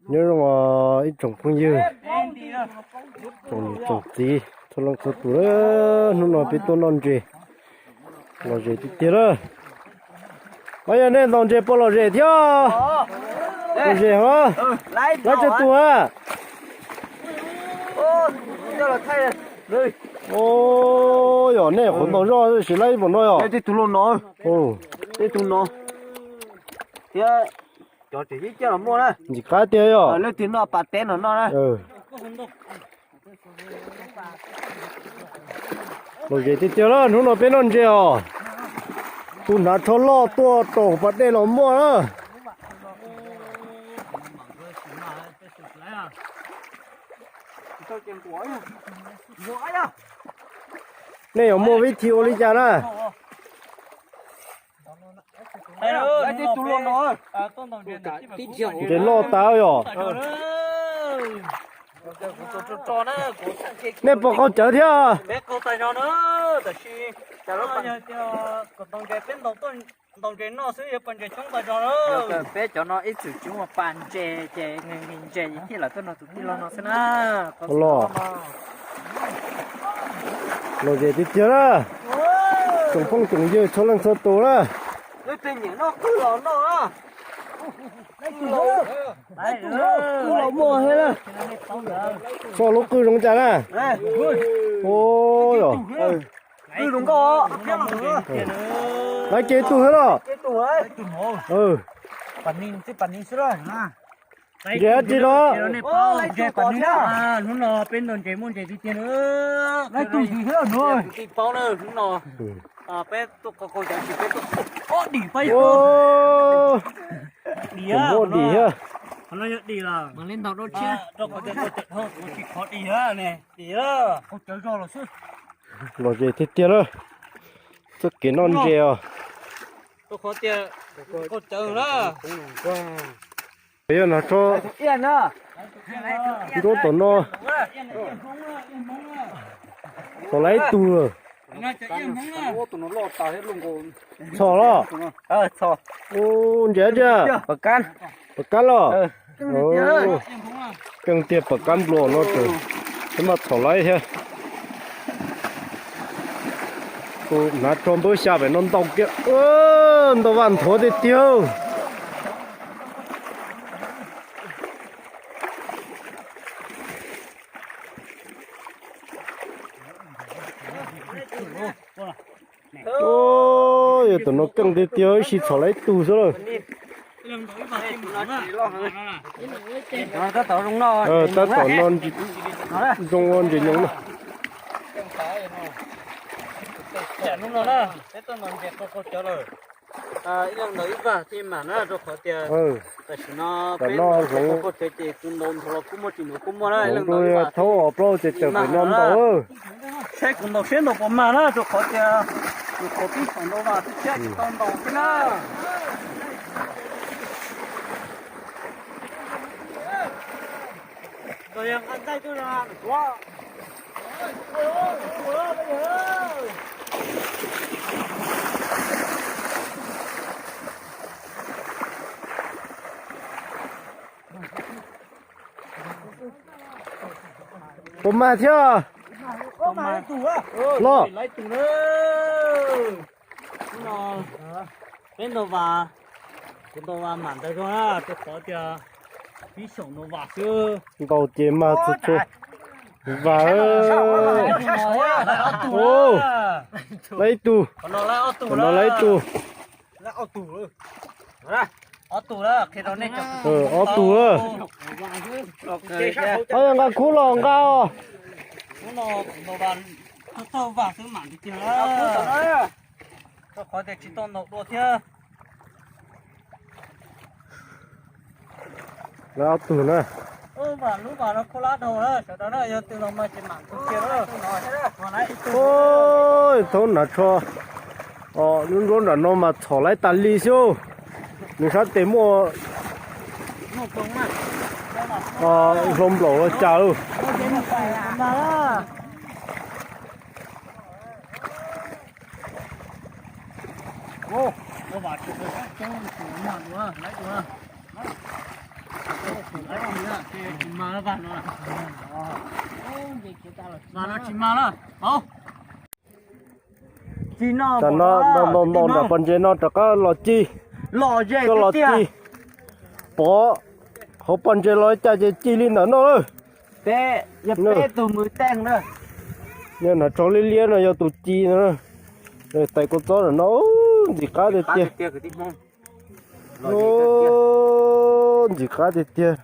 Nyob zoo ib tsoom phooj ywg, tsoom niam tsoom txiv txhua leej txhua tus, hnub no peb tuaj noj ntses lom zem tiag tiag lawm. Os, yog nej ntaus ntses puas lom zem thiab? Lom zem hov. Laib tsawg tus a? Yog nej qhuav ntaus zoj tab sis laib ib puas no yog? Tej tus no, tej tus no thiab. Cov tseem ib coj los muaj na. Ntxim qab tiag yog. Leej twg noj pas teb no noj na. Lom zem tiag tiag lawm, hnub no peb noj ntses os. Tus hnav tsho loj tuaj rau pas dej los muaj na. Nej yuav muaj vib thi ua li cas na? Ntses loj tas yog. Nej puas qaug cawv thiab? Peb cov no ib txwm tsis muaj pas ntses ces ntses thiaj lam tuaj nrog tus tij laug no xwb na. Los lom zem tiag tiag na, tsoom phooj tsoom ywg txhua leej txhua tus na. Txog lub qwj zoo cas na? Laiv ces tug thiab los? Ntses dab tsi no? Hnub no peb ntaus ntses muaj ntses tiag tiag na. Tus tij paub na, hnub no peb tuaj qaug qaug cawv tsis peb tuaj ob dim pab yog. Dim, muaj dim thiab. Qhov no yog dim los? Rau qhov tias ntau cawm dhau kuv tsis khov dim ne, dim. Qaug cawv zog los xwb. Lom zem tiag tiag lawm, txoj kev noj ntses os. Rau qhov tias qaug cawv na. Yog hnav tsho nruab tom no, txhom lawm ib tug. Txhom los? Ntses tiag, pam kab los? Keej tiag, pam kab nplua no ces, ces mas txhom lawm thiab. Tus hnav tsho npawb xya pem no ntau kiag, ntau vaj nthuav tiag tiag. Yog tus no keej tiag tiag, ib sij txhom lawm ib tug xwb lawm. Tab tom no zoo ua ntses nyoos na. Ib leeg ntaus ib vag thiaj mam na, rau qhov tias tam sim no peb ntaus qaug cawv ces tus ntaus nthuav los kuj muaj, tsis ntaus kuj muaj na. Ib leeg ntaus ib vag thaub os, plaub ces tawm pem no ntaus. Saib kuv ntaus seb ntaus puas mag na, rau qhov tias nws qhuav pib txhom ntau vas thiab tsis tau ntaus thiab na. Puas mag thiab los? Peb ntaus vas, kuv ntaus vas mam ntawd zoo na, rau qhov tias pib xyaum ntaus vas xwb. Ntaus ces mag txhua txhua vas. Lawm ib tug, no lawm ib tug. Ob tug, ob tug. Ob yog nqa khub los nqa os. Rau qhov tias tsis tau ntaus dua thiab. Lawm ob tug na. Lub vas no khuab lab dhau na, sawv daws na, yog twg los mas ces mam tus kiag na. Thaub hnav tsho, lub nruab nram no mas txhom lawm tas li xwb. Nws sab tes muaj hlau nplaum ua cas. Tam no no no nram pas ntses no rov qab los ci, coj los ci. Pov hauv pas ntses los cas ces ci li ntawm no lawm. Yog hnav tsho liab liab no yog tus ci no. Tais kua txob ntawm no ntxim qab tiag tiag. Ntxim qab tiag tiag.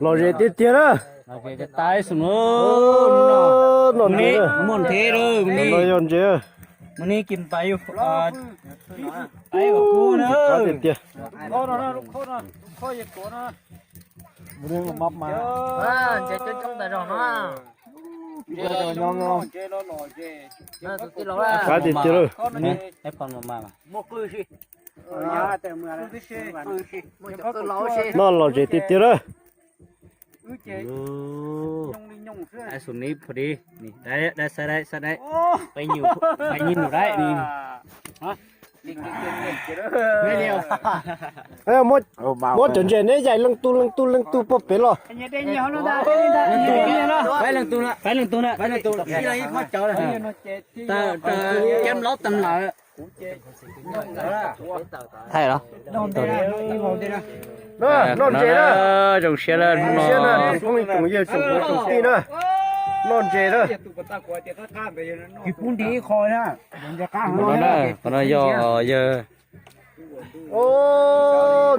Lom zem tiag tiag na. Muaj ntses, yog ntses. Tiag tiag. Qab tiag tiag lawm. Noj lom zem tiag tiag lawm. Muab cov ntses neb yaim leej tug leej tug leej tug puag pem los. Noj ntses na. Zoo siab na, tsoom phooj tsoom ywg tsoom kwv tsoom tij na. Noj ntses na. Qhov no yog yawg.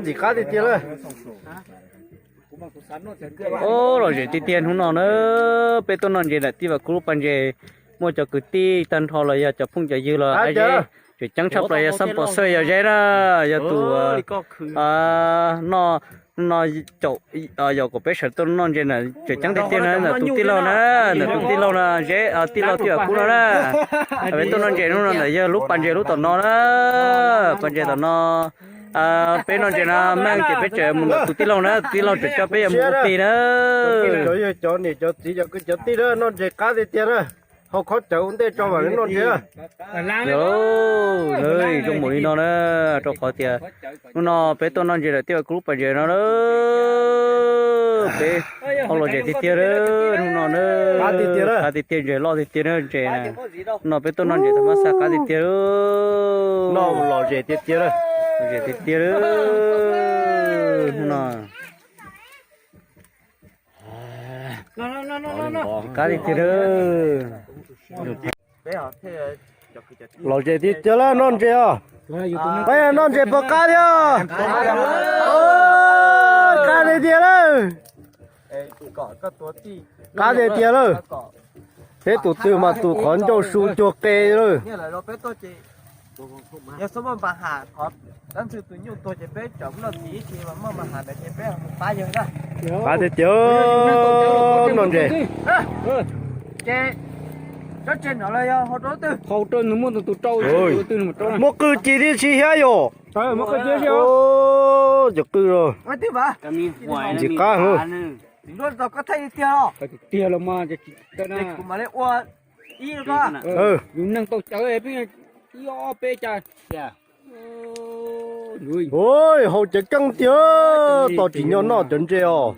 Ntxim qab tiag tiag lawm. Lom zem tiag tiag hnub no na. Peb tuaj noj ntses ntawm tij Vam Kub lub pas ntses, muaj cov kwv tij tag nrho los yog cov phooj cov ywg los Zeb, tseem ceeb tshaj plaws yog xab pos xawj yog Zeb na, yog tus noj no caum yaum kom peb sawv tuaj noj ntses na, tseem ceeb tiag tiag na, ntawm tus tij laug na, ntawm tus tij laug no Zeb, tij laug tij Vam Kub no na. Peb tuaj noj ntses hnub no ntawm yawg lub pas ntses lub tom no na, pas ntses tom no. Peb noj ntses no meej ces peb tseem mus ntawm tus tij laug na, tus tij laug tseem coj peb yuav mus ua plig na. Cov yawg cov niam cov txiv cov kwv cov tij na, noj ntses qab tiag tiag na. Hau khob cawv ua ntej tso mam li noj ntses. Zoo mus li no na, rau qhov tias hnub no peb tuaj noj ntses ntawm tij Vam Kub lub pas ntses no na. Peb hau lom zem tiag tiag hnub no na. Qab tiag tiag, ntses loj tiag tiag na, ntses na. Hnub no peb tuaj noj ntses tau mab xa qab tiag tiag. Noj lom zem tiag tiag, lom zem tiag tiag hnub no. Qab tiag tiag. Lom zem tiag tiag lawm, noj ntses os. Peb noj ntses puas qab thiab? Qab tiag tiag lawm. Qab tiag tiag lawm. Peb tus twg mas tus qhov ncauj su cuag qe lawm. Qab tiag tiag, noj ntses. Muaj qwj ci tib si thiab yom. Cov qwj, ntxim qab heev. Hau cev keej tiag, tos tsim nyog noj cov ntses os.